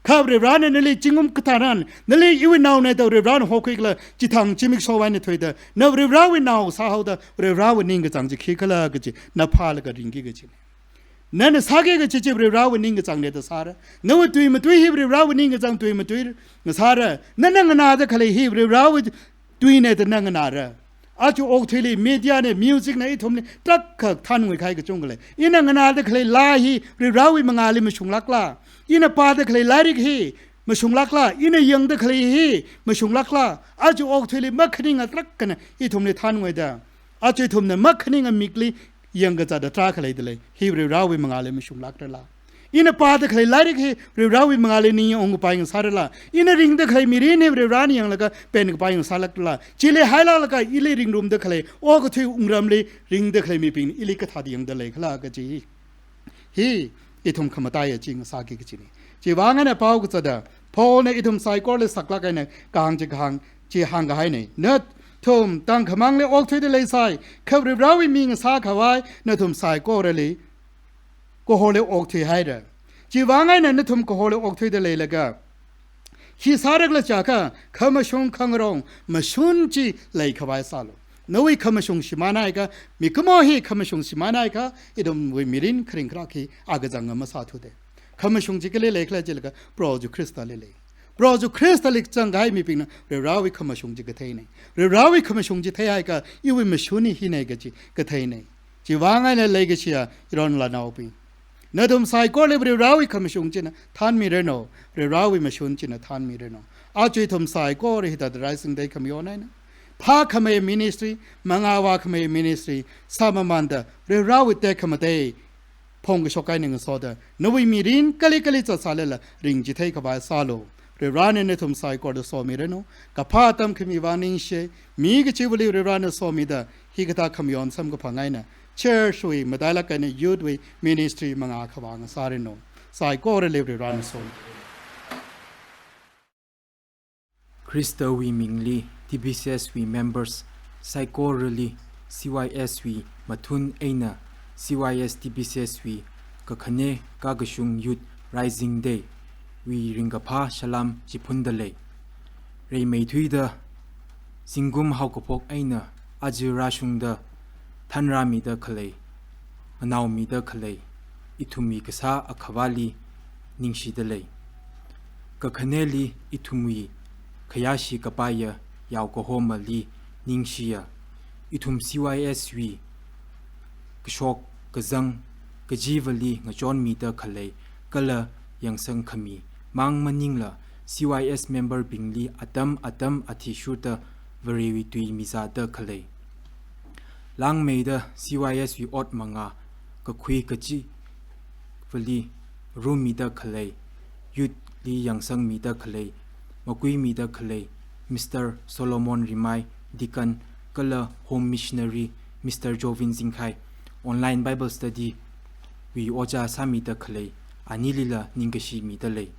Kha Varivarana nali zingkum katharan, nali iwui naona da Varivarana hokhuikhala, chithang zimikshowui eina thuida, na Varivarawui nao sāhaoda, Varivarawui ningkachāng chi khikhala kaji, na phālaga ringki kajina. Nana sāki kaji chi Varivarawui ningkachāngna da sāra. Nawui tui matui hi Varivarawui ningkachāng tui matui ngasāra. Nana nganāda khalei hi Varivarawui tuina da na nganāra. Aja okathuili media na, music na ithumli tarākha thanngui kahai kachungkha lei. Ina nganāda khalei laa hi Varivarawui mangāli mashunglākla. Ina pāda khalei lairik hi mashunglākla. Ina yangda khalei hi mashunglākla. Aja okathuili makhaninga tarākhana ithumli thannguida, aja ithumna makhaninga mikli yangkazatda tarākha leida lei. Hi Varivarawui mangāli mashunglākrala. Ina pāda khalei lairik hi Varivarawui mangāli ningyang ungkapai ngasārala. Ina ringda khalei mirin hi Varivarana yanglaga penkapai ngasālākrala. Chili hailāklaga ili ringrumda khalei, okathui wungramli ringda khalei mibing ili kathāda yangda leikhala kaji hi, ithum khamataiya chi ngasāki kajina. Chiwui vang eina pao kazata, Paulna ithum saikorali saklāk eina kahāng chi kahāng chi hāngkahaina. Nathum tangkhamāngli okthuida leisai, kha Varivarawui mi ngasākhavai nathum saikorali kahorli okthuihaira. Chiwui vang eina nathum kahorli okthuida leilaga, khi sārakhala jiakha, khamashung khangarong mashun chi leikhavai sālu. Nawui khamashung shimānhaiakha, mikumo hi khamashung shimānhaiakha, ithumwui mirin kharing kharak hi akachanga masāthuda. Khamashung chi kali leikhala jilaga, Proho Jishu Khristali lei. Proho Jishu Khristali zangkahai mibingna Varivarawui khamashung chi katheina. Varivarawui khamashung chi theihaiakha, iwui mashun hi hina kaji katheina. Chiwui vang eina leikashiya iron ngalānaobing, nathum saikorali Varivarawui khamashung china thanmiranu, Varivarawui mashun china thanmiranu. Aja ithum saikora hithāda Rising Day khamayon eina phākhamei ministry, mangā vākhamei ministry sāmamānda Varivarawui tekhamatei phongkashok eina ngasoda, nawui mirin kali kali zatsālala ringchithei khavai sālu. Varivarana nathum saikorada somiranu. Kaphā atam khami vang ningshi, mi kachivali Varivarana somida, hikathā khamayon samkaphang eina, church wui matailāk eina youth wui ministry mangā khavā ngasāranu. Saikorali Varivarana somi. Khristawui mingli, T B C S wui members saikorali, C Y S wui mathun eina, C Y S T B C S wui kakhane kakashung Youth Rising Day wui ringkaphā salam chiphunda lei. Reimeithuida, zingkum haokaphok eina aja rāshungda thanrāmida khalei, nganaomida khalei, ithumwui kasā Akhavali ningshida lei. Kakhaneli ithumwui khayāshi kapaiya yaokahomali ningshiya, ithum C Y S wui kashok kazang kachivali ngachonmida khalei kala yangsang khami mang maningla, C Y S member bingli atam atam athishurda Varewui tui mizāda khalei, langmeida C Y S wui ot mangā kakhui kachivali rummida khalei, youth li yangsangmida khalei, makuimida khalei, Mister Solomon Rimai, Deacon, kala Home Missionary, Mister Jovin Zingkhai, online Bible study wui ojā sāmida khalei, anilila ningkashi mida lei.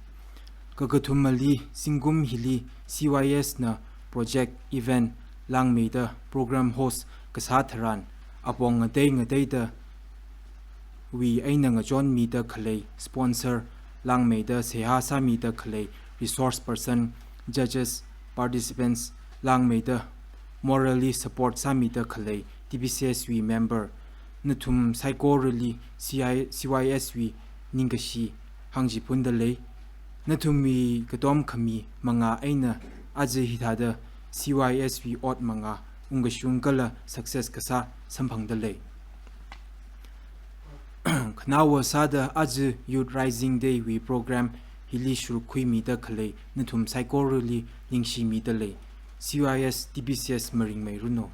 Kakathumali, zingkum hili C Y S na project event langmeida program host kasā tharan, apong ngatei ngateida wui eina ngachonmida khalei, sponsor langmeida seihā sāmida khalei, resource person, judges, participants langmeida morally support sāmida khalei, T B C S wui member, nathum saikorali C I, C Y S wui ningkashi hāngchiphunda lei. Nathumwui katom khami mangā eina aja hithāda C Y S wui ot mangā ungkashung kala success kasā samphangda lei. Khanaowa sāda aja Youth Rising Day wui program hili sharuk khuimida khalei nathum saikorali ningshimida lei. C Y S T B C S maringmeiranu.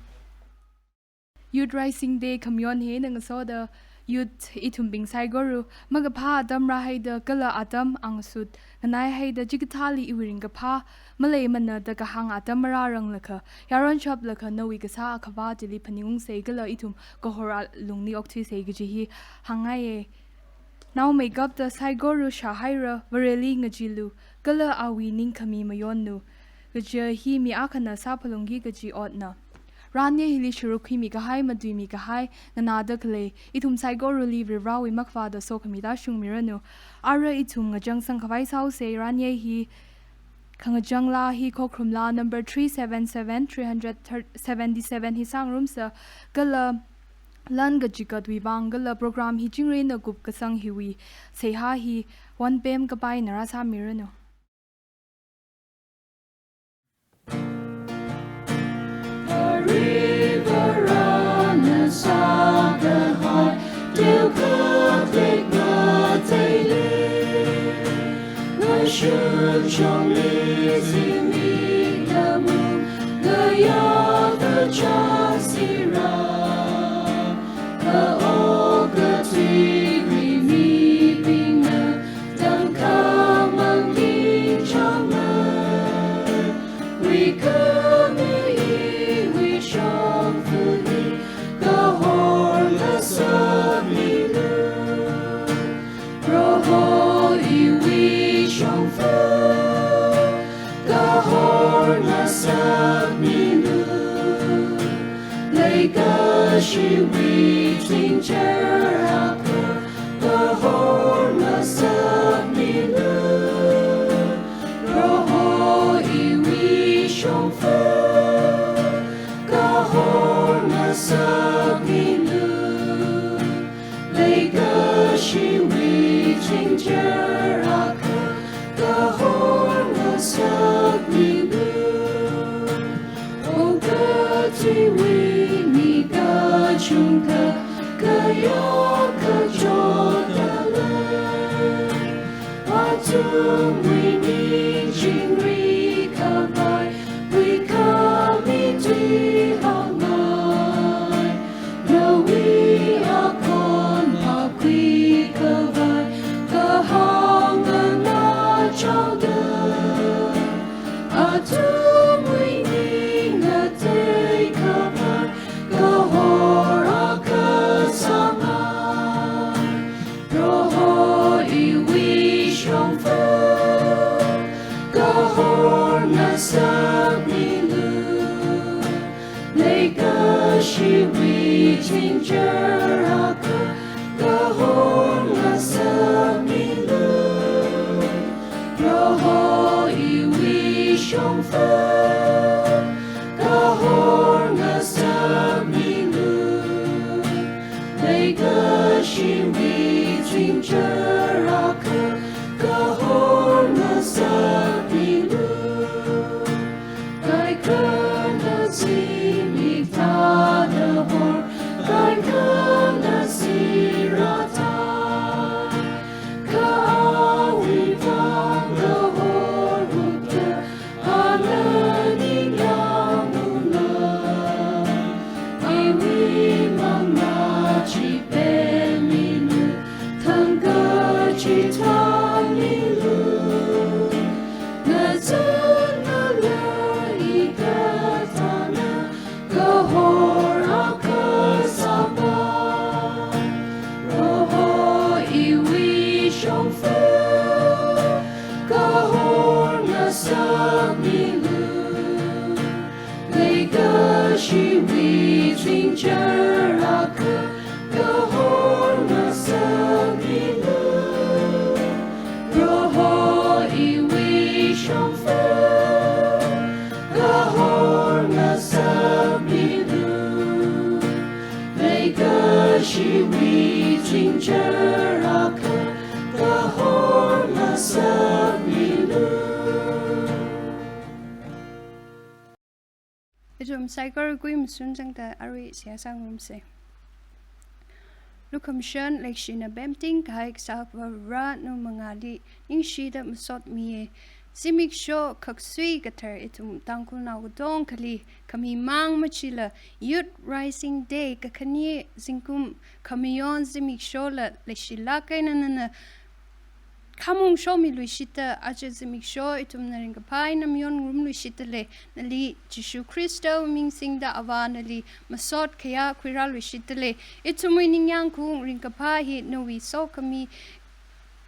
Youth Rising Day khamayon hi eina ngasoda youth ithumbing saikora makaphā atam rāhaida kala atam angashut nganaihaida chikathāli iwui ringkaphā maleimana da kahāng atam marāranglakha, yaron shaplaga nawui kasā Akhava chili phaningungsei kala ithum kahor alungli okthuisei kaji hi hāngngaiye. Naomeikapta saikora shāhaira, Vareli ngacheelu, kala awui ningkhami mayonlu. Kaja hi mi akhana sāphalungki kaji otna. Ranye hili sharuk khuimi kahai, matuimi kahai nganāda khalei ithum saikorali Varivarawui makhavāta sokhami tāshungmiranu. Ara ithum ngachangsang khavai sāusei, ranye hi khangachang laa hi Khokharum laa number three seven seven, three hundred seventy-seven hi sāngarumsa, kala lan kachigatwui vang kala program hi chingri eina kupkasang hiwui seihā hi wonpem kapai eina rāsāmiranu. Varivarana sākahai teokha tekmateili, ngashun shongli zimik lamung ngayā kachā sira, kaok kathuiwui mibingna tangkhamang ningchāngmei, huikhami iwui shongfali kahor ngasakmilu. Proho iwui shongfa kahor ngasakmilu. Leikashiwui chingchar akha kahor ngasakmilu. Proho iwui shongfa kahor Chinchar akha kahor ngasakmilu. O kathiwui mi kachungkha kayok kachot dalei. Athumwui ning chingri khavai, huikhami tui hāngngai. Nawui akhon phākhui khavai, kahāng nganā chaoda. Athumwui ning ngatei khavai, kahor akha sāngai. Proho iwui shongfa, kahor ngasakmilu. Leikashiwui chinchar akha, kahor ngasakmilu. Proho iwui shongfa, kahor ngasakmilu. Leikashiwui chinchar akha, kahor ngasakmilu. Kaikhana zimik thāda hor, kaikhana sirata. Kha awui vang kahor wukta, ana ningyāng ungna. Iwui mangā chi pemmilu, thangkha chi thānmilu. Ngazan ngala ikathāna, kahor akha sāpai. Proho iwui shongfa, kahor ngasakmilu. Leikashiwui chinchar akha, kahor ngasakmilu. Proho iwui shongfa, kahor ngasakmilu. Leikashiwui chinchar akha, kahor ngasakmilu. Ithum saikora kuimasun changda arui seihā sāngarumsa. Lukhamashan leishina pemting kahai Kasā Akhava Vare, nawui mangāli ningshida masotmiya. Zimiksho khaksui kathar ithum Tangkhulnao katongkhali khami mang machila Youth Rising Day kakhane zingkum khamayon zimikshola leishilāk eina nana khamong shomiluishita, aja zimiksho ithumna ringkaphā eina mayonngarumluishita lei. Nali Jishu Khristawui ming singda Avā nali masot khayā khuirāluishita lei. Ithumwui ningyāng khaung ringkaphā hi nawui sokhami,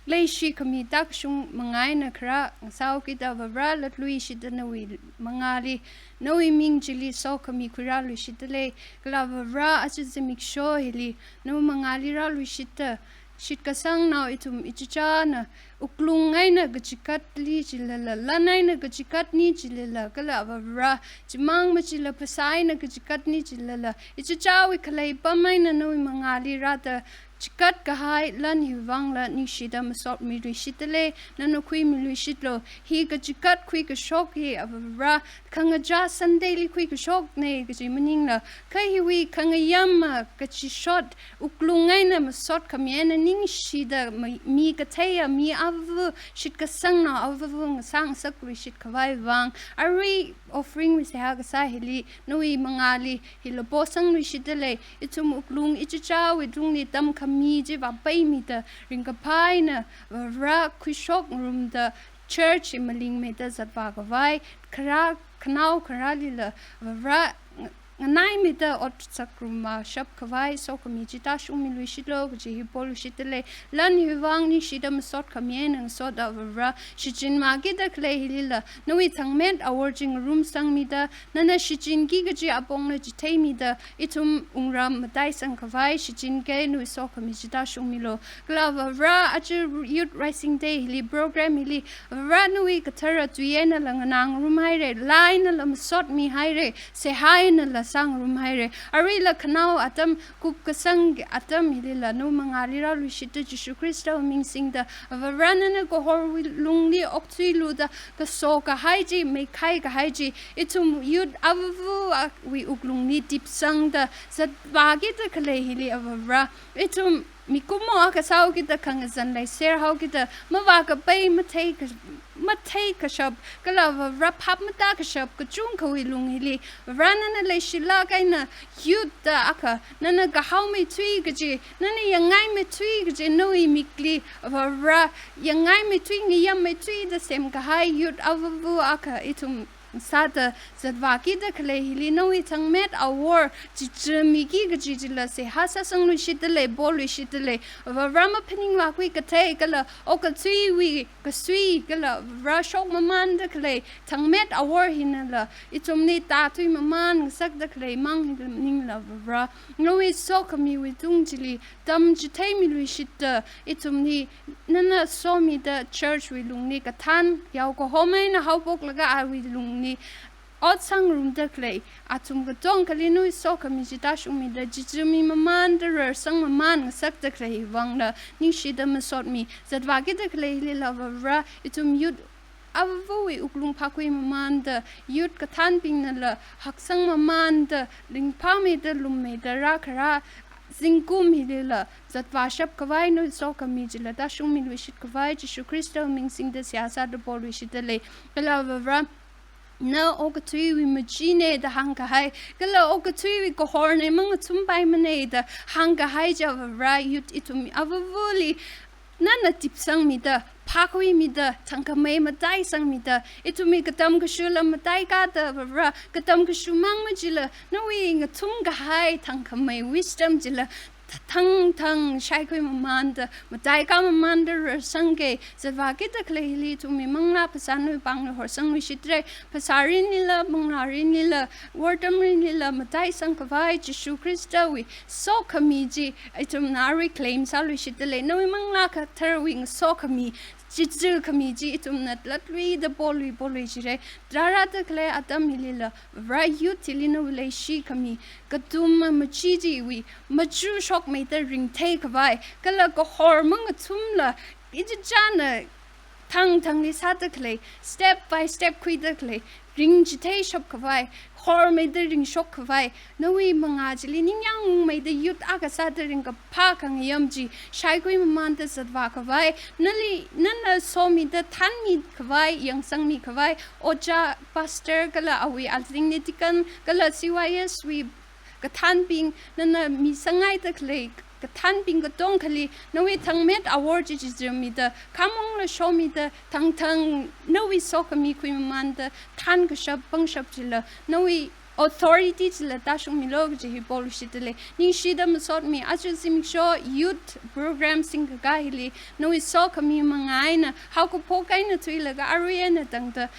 leishikhami tākashung manga eina kharā ngasāhaokida Avā Vare latluishita nawui mangāli, nawui ming chili sokhami khuirāluishita lei. Kala Avā Vare aja zimiksho hili nawui mangāli rāluishita, shitkasangnao ithum ichichāna wuklung eina kachikatli chilala, lan eina kachikatni chilala, kala Avā Vare chimang machila phasā eina kachikatni chilala, ichichāwui khalei pam eina nawui mangāli rāda chikat kahai lan hiwui vangla ningshida masotmiluishita lei, nana khuimiluishitlu. Hi kachikat khuikashok hi Avā Vare khangachā Sunday li khuikashokna kaji maningla, kha hiwui khangayama kachishot wuklung eina masot khami eina ningshida ma-, mi katheiya mi ava, shitkasangnao ava ngasā ngasakluishit khavai vang, arui offering wui seihā kasā hili nawui mangāli hila posangluishita lei. Ithum wuklung ichichāwui tungli tamkhami chi vāpaimida ringkaphā eina Avā Vare khuishokngarumda church hi malingmeida zatvā khavai, kharā khanao kharālila Avā Vare nga-, nganaimeida ot sāngarum mashap khavai sokhami chi tāshungmiluishitlu kaji hi poluishita lei. Lan hiwui vang ningshida masot khami eina ngasoda Avā Vare shichinmākida khalei hilila nawui thangmet awor chi ngarumsangmida, nana shichinki kaji apongla chitheimida, ithum wungram mataisang khavai shichinki, nawui sokhami chi tāshungmilu. Kala Avā Vare aja Youth Rising Day hili program hili Avā Vare nawui kathara tui einala nganāngarum haira, laa einala masotmi haira, seihā einala sāngarum haira. Aruila khanao atam, kupkasang atam hilila nawui mangāli rāluishitta Jishu Khristawui ming singda, Avā Vare nana kahorwui lungli okthuiluda kaso kahai chi, meikhai kahai chi, ithum youth avāvawui wuklungli tipsangda zatvākida khalei hili Avā Vare, ithum mikumo akha sāhaokida khangazan leiser haokida, mavākapai, mathei ka-, mathei kashap, kala Avā Vare phap matākashap kachungkhawui lung hili, Avā Vare nana leishilāk eina youth da akha, nana kahaomeithui kaji, nana yangngaimeithui kaji, nawui mikli Avā Vare yangngaimeithui, ngayammeithuida semkahai youth avāva akha ithum sāda zatvākida khalei hili nawui thangmet awor chichāmiki kaji chila seihā sāsangluishitta lei, poluishitta lei. Avā Vare maphaningvākhui kathei kala okathuiwui kasui kala Avā Vare shokmamānda khalei thangmet awor hinala ithumli tāthuimamān ngasakda khalei mang hi maningla Avā Vare, nawui sokhamiwui tung chili tamchitheimiluishitta ithumli nana somida church wui lungli kathān, yao kahom eina haophoklaga awui lungli ot sāngarumda khalei athum katongali nawui sokhami chi tāshungmida, chichāmimamānda rarsangmamān ngasakda khalei vangla ningshida masotmi. Zatvākida khalei hilila Avā Vare, ithum youth avāvawui wuklung phākhuimamānda, youth kathānbingnala haksangmamānda, ringphāmeida, lummeida rākhara zingkum hilila zatvāshap khavai, nawui sokhami chila tāshungmiluishit khavai Jishu Khristawui ming singda seihā sāda poluishitta lei. Kala Avā Vare, na okathuiwui machine da hāngkahai, kala okathuiwui kahorna, mangathumpai mana da hāngkahai chi Avā Vare, youth ithum avāvali nana tipsangmida, phākhuimida, thangkhamei mataisangmida, ithumwui katam kashula mataikada Avā Vare, katam kashumang machila nawui ngathumkahai thangkhamei wisdom chila thangthang shaikhuimamānda, mataikāmamānda rarsangki. Zatvākida khalei hili ithumwui manglā phasā nawui pāngli horsangluishitra. Phasā mirinlila, manglā mirinlila, wortam mirinlila mataisang khavai Jishu Khristawui sokhami chi ithumna arui claim sāluishitta lei. Nawui Manglā Katharawui ngasokhami, chichākhami chi ithumna tlatluida polui polui jira. Rārada khalei atam hilila Avā Vare, youth hili nawui leishikhami, katum machee chiwui machuk shokmeida ringthei khavai, kala kahor mangathumla ichichāna thangthangli sāda khalei, step by step khuida khalei, ringchitheishap khavai, hormeida ringshok khavai, nawui mangā chili ningyāngungmeida youth akha sāda ringkaphā khangayam chi shaikhuimamānda zatvā khavai, nali, nana somida thānmi khavai, yangsangmi khavai, ojā, pastor, kala awui azingli deacon, kala C Y S wui kathānbing, nana misangngaida khalei kathānbing katongali nawui thangmet awor chi chichāmida, khamongla shomida, thangthang nawui sokhami khuimamānda thānkashap pangshap chila nawui authority chila tāshungmilu kaji hi poluishitta lei. Ningshida masotmi, aja zimiksho youth program singkakā hili nawui sokhami mangā eina haokaphok eina thuilaga arui eina tangda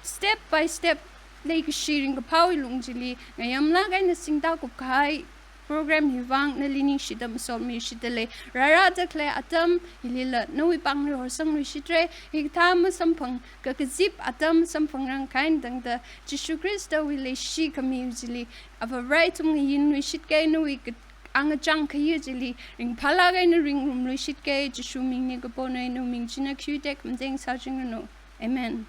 step by step leikashi ringkaphāwui lung chili ngayamlāk eina singda kupkahai program hi vang nali ningshida masotmishitta lei. Rārada khalei atam hilila nawui pāngli horsangluishitra. Hikathā masamphang kakazip atam masamphangrangkahai eina tangda Jishu Khristawui leishikhami chili Avā Vare ithum ngayinluishitka, nawui ka-, angachang khayi chili ringphālāk eina ringrumluishitka. Jishu mingli kapona, nawui ming china khayuitek mateng sāchingranu. Amen.